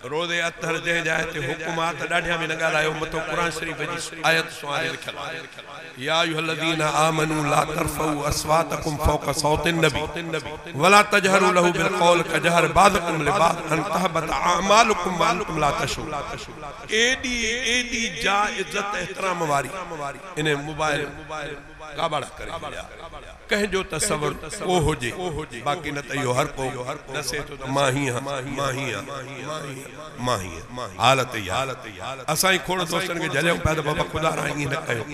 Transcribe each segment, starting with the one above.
रोज़े अतहर जंहिं जाइ ते हुकुम आहे त ॾाढियां बि न ॻाल्हायो, मथो क़ुरान शरीफ़ जी आयत सुहारे लिखियलु आहे। या अय्युहल्लज़ीना आमनू ला तरफ़ऊ अस्वातकुम फ़ौक़ सौतिन नबी वला तजहरू लहू बिलक़ौल कजहर बाज़िकुम लिबाज़ अन तहबत अअमालुकुम व अंतुम ला तशउरून। एॾी एॾी जा इज़त एहतराम वारी इन मोबाइल काबाड़ा करे छॾिया। कंहिंजो तसवुर को हुजे, बाक़ी न त इहो हर को ॾसे थो त मां ही आहियां, मां ही आहियां, मां ही आहियां। हालत इहा असां ई खोड़ दोस्तनि खे झलियूं पिया त बाबा ख़ुदा रा ईअं न कयो,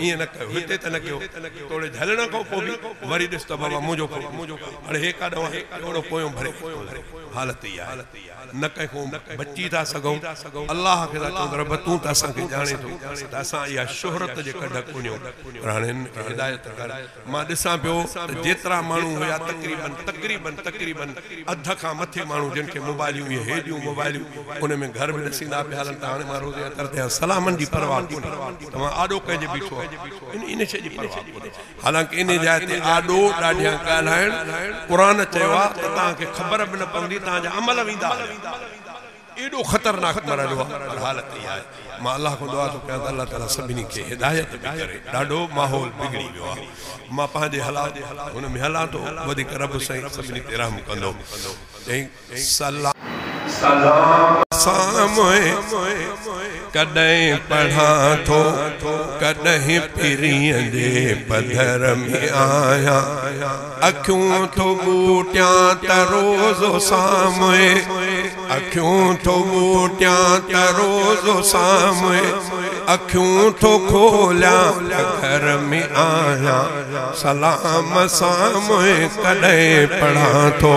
ईअं न कयो, हिते त न कयो। तोड़े झलण खां पोइ बि वरी ॾिस त बाबा मुंहिंजो मुंहिंजो हाणे हे काॾो आहे, अहिड़ो पोयों भरे। हालत इहा आहे, न कंहिंखां बची था सघूं। अलाह खे था चऊं रब तूं त असांखे ॼाणे थो त असां इहा शोहरत जे कढ कोन्हियूं, पर हाणे हिननि खे हिदायत कर। मां ॾिसां पियो त जेतिरा माण्हू हुया तक़रीबन तक़रीबन तक़रीबन अध खां मथे माण्हू जिन खे मोबाइलियूं इहे हेॾियूं मोबाइलियूं उन में घर बि ॾसींदा पिया हलनि। त हाणे मां रोज़े अतर ते सलामनि जी परवाह कोन्हे, तव्हां आॾो कंहिंजे बीठो आहे इन शइ जी परवाह कोन्हे। हालांकि इन जाइ ते आॾो ॾाढियां ॻाल्हाइण क़ुरान चयो आहे त तव्हांखे ख़बर बि न पवंदी, तव्हांजा अमल वेंदा। एॾो ख़तरनाक मरहलो आहे, पर हालत इहा आहे। मां अलाह खां दुआ थो कयां त अलाह ताला सभिनी खे हिदायत बि करे। ॾाढो माहौल बिगड़ी वियो आहे। मां पंहिंजे हालात हुन में हलां थो, वधीक रब साईं सभिनी ते रहम कंदो। सलाम कॾहिं पढ़ां थो, कॾहिं पीरीअ जे पधर में आहियां। अखियूं थो ॿूटियां त रोज़ो साम्हूं, अखियूं थो ॿूटियां त रोज़ो साम्हूं, अखियूं थो खोलियां त घर में आहियां। सलाम साम्हूं कॾहिं पढ़ां थो,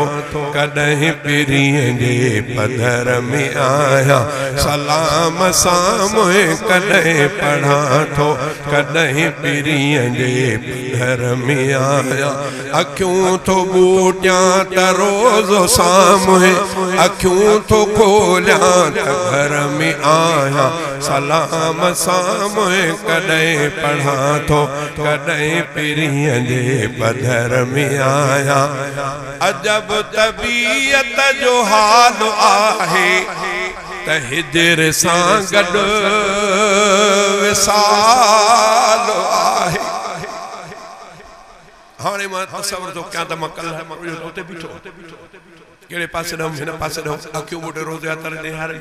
कॾहिं पीरीअ जे पधर में आहियां। सलाम साम्हूं कॾहिं पढ़ां थो, कॾहिं पीरीअ जे पधर में आहियां। अखियूं थो ॿूटियां त रोज़ो साम्हूं, अखियूं थो खोलियां त घर में आहियां। सलाम साम्हूं कॾहिं पढ़ां थो, कॾहिं पीरीअ जे पधर में आहियां। अजब तबीयत जो हाल आहे त हिजर सां गॾु विसाल आहे। हाणे मां तसवुर थो कयां त मां कल्ह उते बीठो, कहिड़े पासे ॾांहुं, हिन पासे ॾांहुं, अखियूं ॿूटे रोज़े अतर निहारे।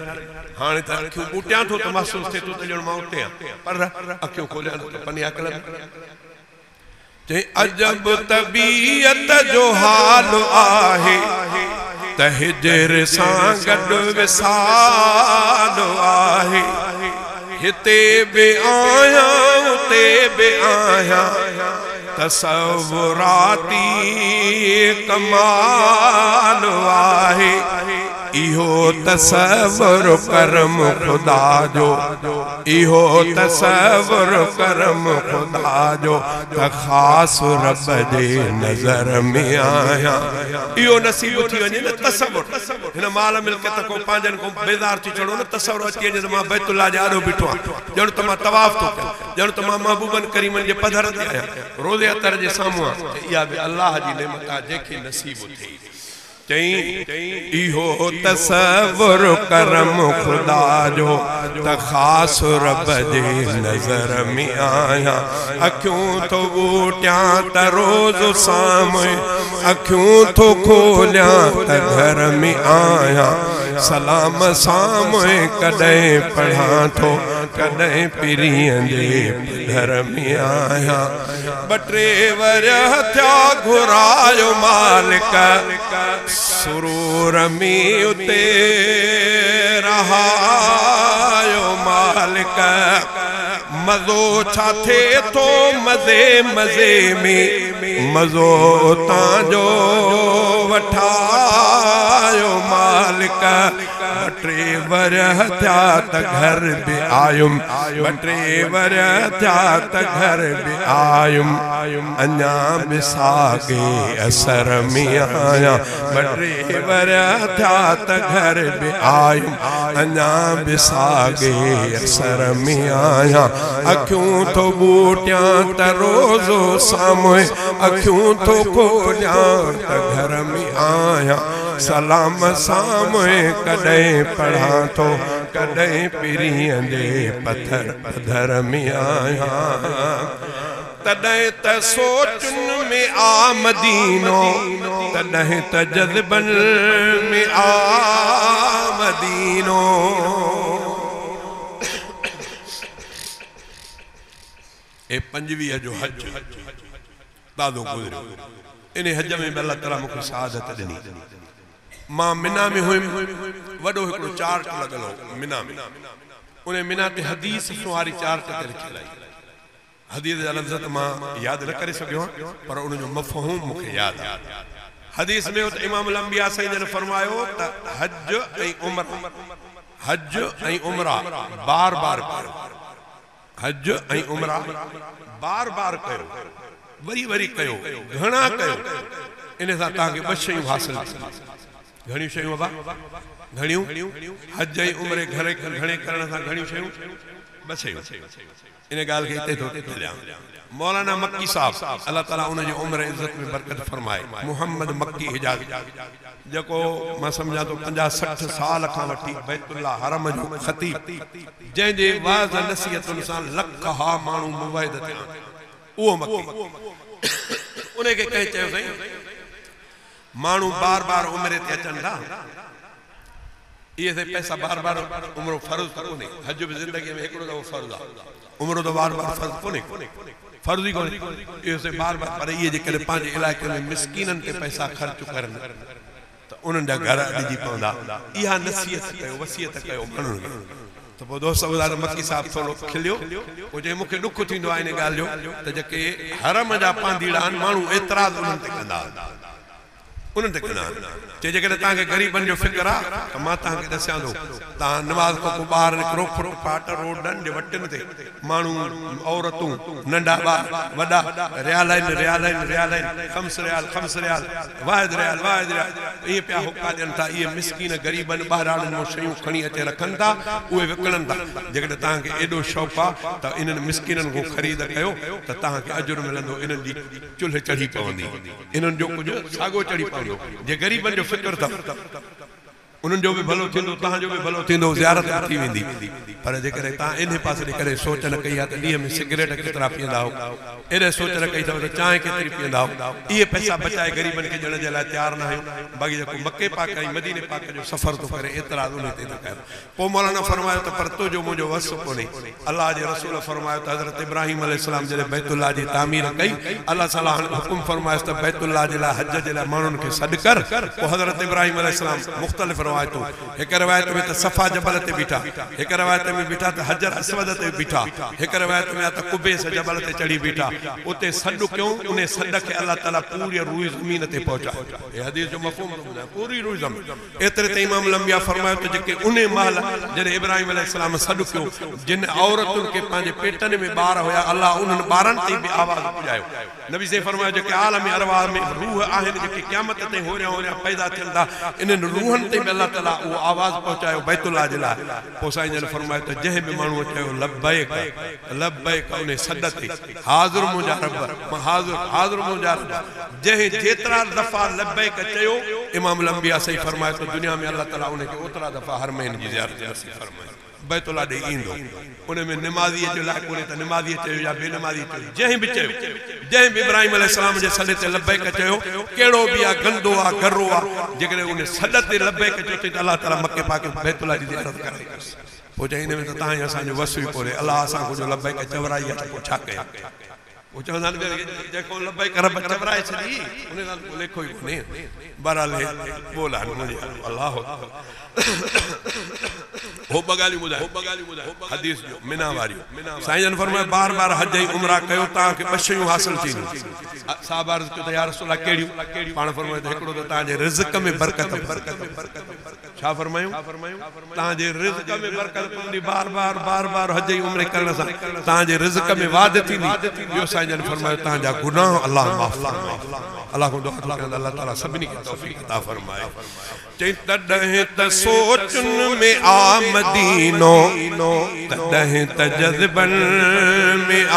हाणे त अखियूं ॿूटियां थो त महसूसु थिए थो त ॼण मां उते आहियां, पर अखियूं खोलियां थो त पनी अकल। चई अजब तबीयत जो हाल आहे त हिजर सां गॾु विसाल आहे। हिते बि आहियां उते बि आहियां, तसवुराती कमाल आहे। इहो तसवुर करम ख़ुदा जो, इहो तसवुर करम ख़ुदा जो त ख़ासि रब जे नज़र में आहियां। इहो नसीब थी वञे न तसवुर, हिन माल मिल्कियत खां पंहिंजनि खां बेज़ार थी छॾो न, तसवुर अची वञे त मां बैतुल्लाह जे आॾो बीठो आहियां, ॼण त मां तवाफ़ थो कयां, ॼण त मां महबूबनि करीमनि जे पधर ते आहियां, रोज़े अतर जे साम्हूं आहियां। इहा बि अलाह जी नेमत आहे जंहिंखे नसीब थिए। चई इहो तसवुर करम ख़ुदा जो त ख़ासि रब जे नज़र में आहियां। अखियूं थो ॿूटियां त रोज़ो साम्हूं, अखियूं थो खोलियां त घर में आहियां। सलाम साम्हूं कॾहिं पढ़ां थो, कॾहिं पीरीअ जे पधर में आहियां। ॿ टे वरह थिया घुरायो मालिक, सुरूर में उते रहायो मालिक। मज़ो छा थिए थो मज़े मज़े में, मज़ो तांजो वठायो मालिक। ॿ टे वरह थिया त घर बि आयुमि, ॿ टे वरह थिया त घर बि आयुमि, अञा बि साॻे असर में आहियां। ॿ टे वरह थिया त घर बि आयुमि, अञा बि साॻे असर में आहियां। अखियूं थो ॿूटियां त रोज़ो साम्हूं, अखियूं थो खोलियां त घर में आहियां। سلام سان منهن ڪڏهن پڙهان ٿو، ڪڏهن پرينء جي پٿر پڌر ۾ آهيان. تڏهن ته سوچن ۾ آ مدينو، تڏهن ته جذبن ۾ آ مدينو. اي 25 جو حج تازو گذريو. ان حج ۾ به الله تعاليٰ مون کي سعادت ڏني. مان منا ۾ هيم، وڏو هڪڙو چارٽ لڳل هو منا ۾. ان منا تي حديث سنواري چارٽ تي لکيل آئي. حديث جا لفظ ته مان ياد نه ڪري سگهيو آهيان، پر ان جو مفهوم مون کي ياد آهي. حديث ۾ ته امام الانبياء سائين جن فرمايو ته حج ۽ عمره، حج ۽ عمره بار بار ڪيو، حج ۽ عمره بار بار ڪيو، وري وري ڪيو، گهڻا ڪيو، ان سان توهان کي ٻه شيون حاصل ٿينديون. گهڻيون شيون ابا؟ گهڻيون؟ حج ۽ عمري گهڻي ڪرڻ سان گهڻيون شيون؟ ٻه شيون. ان ڳالهه کي هتي ٿو ڇڏيان. مولانا مڪي صاحب، الله تعاليٰ ان جي عمر ۽ عزت ۾ برڪت فرمائي، محمد مڪي حجازي، جيڪو مان سمجهان ٿو 50 60 سال کان وٺي بيت الله حرم جو خطيب، جنهن جي وعظ نصيحتن سان لکها ماڻهو موحد ٿيا آهن، اهو مڪي. ان کي ڪنهن چيو سائين ماڻهو بار بار عمري تي اچن ٿا، اهي سائين پئسا بار بار، عمرو فرض ته ڪونهي، حج به زندگيء ۾ هڪڙو دفعو فرض آهي، عمرو ته بار بار فرض ڪونهي، فرض ئي ڪونهي، اهو سائين بار بار، پر اهي جيڪڏهن پنهنجي علائقي ۾ مسڪينن تي پئسا خرچ ڪرن ته انهن جا گهر اڏجي پوندا، اها نصيحت ڪيو، وصيت ڪيو ماڻهن کي. ته پوء دوست ٻڌايو ته مڪي صاحب ٿورو کليو، پوء چيائين مون کي ڏک ٿيندو آهي ان ڳالهه جو ته جيڪي حرم جا پانڌيئڙا آهن ماڻهو اعتراض انهن تي ڪندا آهن، انهن تي ڪندا آهن. چي جيڪڏهن توهان کي غريبن جو فڪر آهي ته مان توهان کي ڏسيان ٿو، توهان نماز کان پوء ٻاهر نڪرو، فٽ پاٽ، روڊن جي وٽن تي ماڻهو، عورتون، ننڍا ٻار، وڏا، ريال آهن، ريال آهن، ريال آهن، خمس ريال، خمس ريال، واحد ريال، واحد ريال، ائين پيا هوڪا ڏين ٿا. اهي مسڪين غريبن ٻهراڙين مان شيون کڻي اچي رکن ٿا، اهي وڪڻن ٿا. جيڪڏهن توهان کي ايڏو شوق آ ته انهن مسڪينن کان خريد ڪيو ته توهان کي اجر ملندو، انهن جي چلهه چڙهي پوندي، انهن جو ڪجهه ساڳو چڙهي پوندو. جي غريبن جو فڪر اٿو. انهن جو به ڀلو ٿيندو، توهان جو به ڀلو ٿيندو، زيارت به ٿي ويندي. پر جيڪڏهن توهان انهي پاسي ڏي ڪڏهن سوچ نه ڪئي آهي ته ڏينهن ۾ سگريٽ ڪيترا پيئندا هئو، ايڏي سوچ نه ڪئي اٿو ته چانهه ڪيتري پيئندا هئو، اهي پئسا بچائي غريبن کي ڏيڻ جي لاء تيار نه آهيون، باقي جيڪو مڪي پاڪ ۽ مديني پاڪ جو سفر ٿو ڪري اعتراض انهي تي ٿو ڪيو. پوء مولانا فرمايو ته پر تنهنجو منهنجو وس ڪونهي. الله جي رسول فرمايو ته حضرت ابراهيم عليه السلام جڏهن بيت الله جي تعمير ڪئي، الله تعاليٰ حڪم فرمايس ته بيت الله جي لاء حج جي لاء ماڻهن کي سڏ ڪر. پوء حضرت ابراهيم عليه السلام مختلف روايتون، هڪ روايت ۾ ته صفا جبل تي بيٺا، هڪ روايت ۾ بيٺا ته حجر اسود تي بيٺا، هڪ روايت ۾ آهي ته قبيس جبل تي چڙهي بيٺا، اتي سڏ ڪيون، انهي سڏ کي الله تعاليٰ پوري روئي زمين تي پهچايو. هي حديث جو مفهوم ٿو ٻڌايان، پوري روئي زمين. ايتري تائين امام الانبياء فرمايو ته جيڪي انهي مهل جڏهن ابراهيم عليه السلام سڏ ڪيو، جن عورتن کي پنهنجي پيٽن ۾ ٻار هيا، الله انهن ٻارن تائين به آواز پڄايو. نبي سائين فرمايو جيڪي عالم ارواح ۾ روح آهن جيڪي قيامت تائين هوريان هوريان پيدا ٿين ٿا، انهن روحن تائين به الله تعاليٰ اهو آواز پهچايو بيت الله جي لاء. پوء سائين جن فرمايو ته جنهن به ماڻهوء چيو لبيڪ لبيڪ انهي سڏ تي حاضر منهنجا رب مان حاضر حاضر منهنجا رب جنهن جيترا دفعا لبيڪ چيو، امام الانبياء سائين فرمايو ته دنيا ۾ الله تعاليٰ ان کي اوترا دفعا حرمين جي زيارت نصيب فرمائي. بيت الله ڏي ايندو. ان ۾ نمازيء جو لاء ڪونهي ته نمازيء چيو يا بي نمازيء چيو، جنهن به چيو، جنهن به ابراهيم عليه السلام جي سڏ تي لبيڪ چيو، ڪهڙو به آ، گندو آ، گرو آ، جيڪڏهن ان سڏ تي لبيڪ چيو اٿئي ته الله تعاليٰ مڪي پاڪ ۾ بيت الله جي زيارت ڪرائيندس. پوء چيائين ان ۾ ته توهان ۽ اسان جو وس ئي ڪونهي، الله اسان کان جو لبيڪ چورائي آ ته پوء ڇا ڪيون؟ هو چوندا آهن ٻين کي جنهن کان لبيڪ رب چورائي ڇڏي ان سان ته ڪو ليکو ئي ڪونهي. بهرحال هي ٻول آهن منهنجي آڏو. الله اڪبر. هو ٻه ڳالهيون ٻڌايون حديث جو منا واريون. سائين جن فرمايو بار بار حج ۽ عمره ڪيو توهان کي ٻه شيون حاصل ٿينديون. صحابه عرض ڪيو ته يا رسول الله ڪهڙيون؟ پاڻ فرمايو ته هڪڙو ته توهان جي رزق ۾ برڪت پوندي. ڇا فرمايون؟ توهان جي رزق ۾ برڪت پوندي، بار بار بار بار حج ۽ عمري ڪرڻ سان توهان جي رزق ۾ واڌ ٿيندي. ٻيو سائين साईं जन फ़रमायो तव्हांजा गुनाह अलाह माफ़ फरमाए। अलाह खां दुआ थो कयां अलाह ताला सभिनी खे तौफ़ीक़ अता फरमाए। चई तॾहिं त सोचुनि में आ मदीनो, तॾहिं त जज़्बनि में आ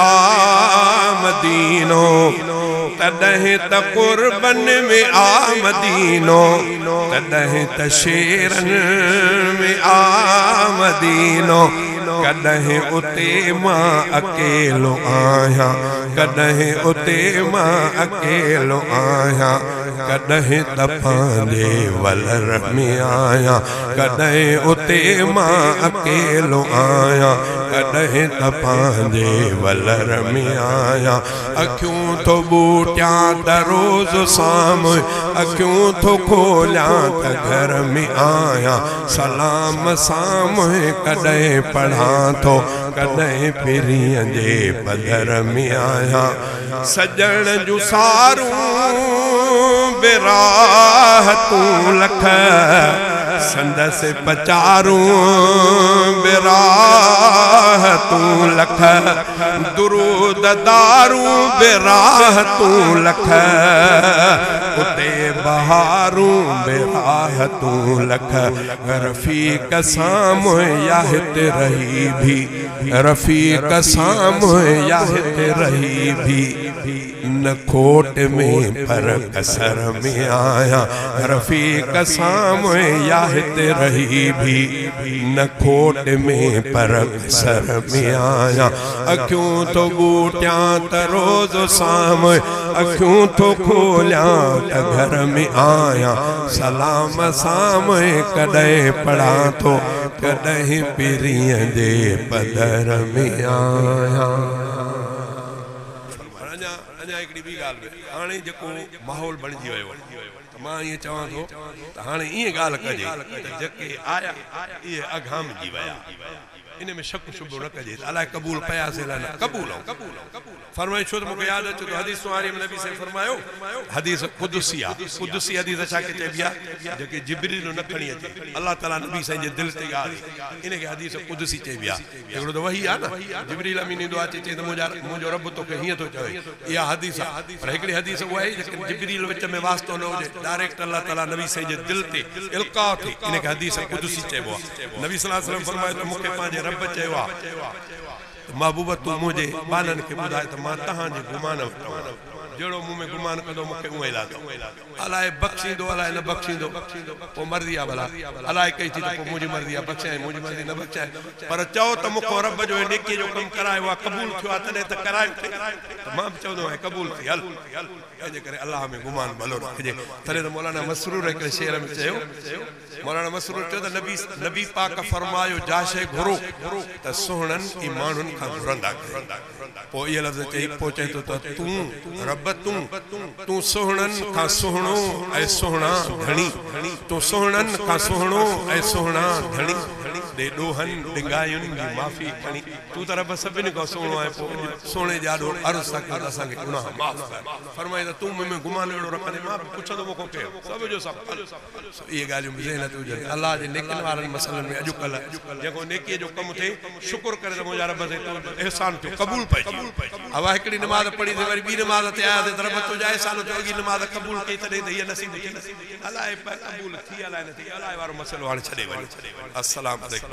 मदीनो, तॾहिं त क़ुर्बनि में आ मदीनो, तॾहिं त शेरनि में आ मदीनो। कॾहिं उते मां अकेलो आहियां, कॾहिं उते मां अकेलो आहियां, कॾहिं त पंहिंजे वलर में आहियां, कॾहिं उते मां अकेलो आहियां, कॾहिं त पंहिंजे वलर में आहियां। अखियूं थो ॿूटियां त रोज़ साम्हूं, अखियूं थो खोलियां त घर में आहियां, सलाम साम्हूं कॾहिं पढ़ां थो, कॾहिं पिरीअ जे पदर में आहियां। सॼण जूं सारूं बिराहतूं लख, संदसि पचारूं बिराहतूं लख, दुरूद दारूं बिराहतूं लख, उते बहारूं बिराहतूं लख। रफ़ीक साम्हूं या हिते रही भी, रफ़ीक साम्हूं या हिते रही भी, न खोट में पर कसर में आया। रफ़ीक साम्हूं या हिते रही भी, न खोट में पर कसर में आया। अखियूं थो ॿूटियां त रोज़ साम्हूं, अखियूं थो खोलियां त घर में आया, सलाम साम्हूं कॾहिं पढ़ां थो, कॾहिं पिरीअ जे पदर में आया। अञा हिकिड़ी ॿी ॻाल्हि हाणे जेको माहौल बणिजी वियो त मां ईअं चवां थो त हाणे ईअं ॻाल्हि कजे त जेके आया इहे अघामजी विया, इन में शक शुबो न कजे त अलाए क़बूल कयासीं अलाए न क़बूल। फरमाए छो त मूंखे यादि अचे थो हदीस वारी में नबी साईं फरमायो, हदीस कुदसी आहे, कुदसी हदीस छा खे चइबी आहे? जेके जिब्रील न खणी अचे, अलाह ताला नबी साईं जे दिलि ते ॻाल्हि, इन खे हदीस कुदसी चइबी आहे। हिकिड़ो त वही आहे न, जिब्रील अमीन ईंदो आहे चए त मुंहिंजो रब तोखे हीअं थो चवे, इहा हदीस आहे। पर हिकिड़ी हदीस उहा आहे जेके जिब्रील विच में वास्तो न हुजे, डायरेक्ट अलाह ताला नबी साईं जे दिलि ते इल्का थिए, इन खे हदीस कुदसी चइबो आहे। नबी सल्लल्लाहु अलैहि वसल्लम फरमायो त मूंखे पंहिंजे रब चयो आहे महबूब तूं मुंहिंजे ॿारनि खे ॿुधाए त मां तव्हांजे गुमान वटि आहियां, जहिड़ो मूं में गुमान कंदो मूंखे उहो ई लाॻंदो। अलाए बख़्शींदो अलाए न बख़्शींदो पोइ मर्ज़ी आहे, भला अलाए कई थी त पोइ मुंहिंजी मर्ज़ी आहे बख़्शाए, मुंहिंजी मर्ज़ी न बख़्शाए। पर चओ त मूंखां रब जो नेकीअ जो कमु करायो आहे, क़बूल थियो आहे तॾहिं त करायो अथई, त मां बि चवंदो आहियां क़बूल थी हल। तंहिंजे करे अलाह में गुमान भलो रखिजे। तॾहिं त मौलाना मसरूर हिकिड़े शेर में चयो, मौलाना मसरूर चयो त नबी नबी पाक फरमायो जा शइ घुरो त सुहिणनि ई माण्हुनि खां घुरंदा कयो। पोइ इहे लफ़्ज़ चई पोइ चए थो त तूं रब तूं तूं सुहिणनि खां सुहिणो ऐं सुहिणा धणी, तूं सुहिणनि खां सुहिणो ऐं सुहिणा धणी, ॾे ॾोहनि ॾिंगायुनि जी माफ़ी खणी। तूं त रब सभिनी खां सुहिणो आहे, पोइ सुहिणे जे आॾो अर्ज़ था कयूं त असांखे गुनाह माफ़ कर। फरमाए त तूं मूं में गुमान अहिड़ो रखंदे, मां पुछंदो मूंखां कयो सभु जो सभु। इहे ॻाल्हियूं बि ज़हन ते हुजनि। अलाह जे नेकियुनि वारनि मसइलनि में अॼुकल्ह जेको नेकीअ जो कमु थिए शुक्र करे त मुंहिंजा रब साईं तुंहिंजो अहसान थियो क़बूल पइजी। हवा हिकिड़ी नमाज़ पढ़ी वरी ॿी नमाज़ ते आयासीं त रब तुंहिंजा अहसान थियो अॻी नमाज़ क़बूल कई तॾहिं त हीअ नसीब थी। अलाए क़बूल थी अलाए न थी, अलाए वारो मसइलो हाणे छॾे वञो। अस्सलाम अलैकुम।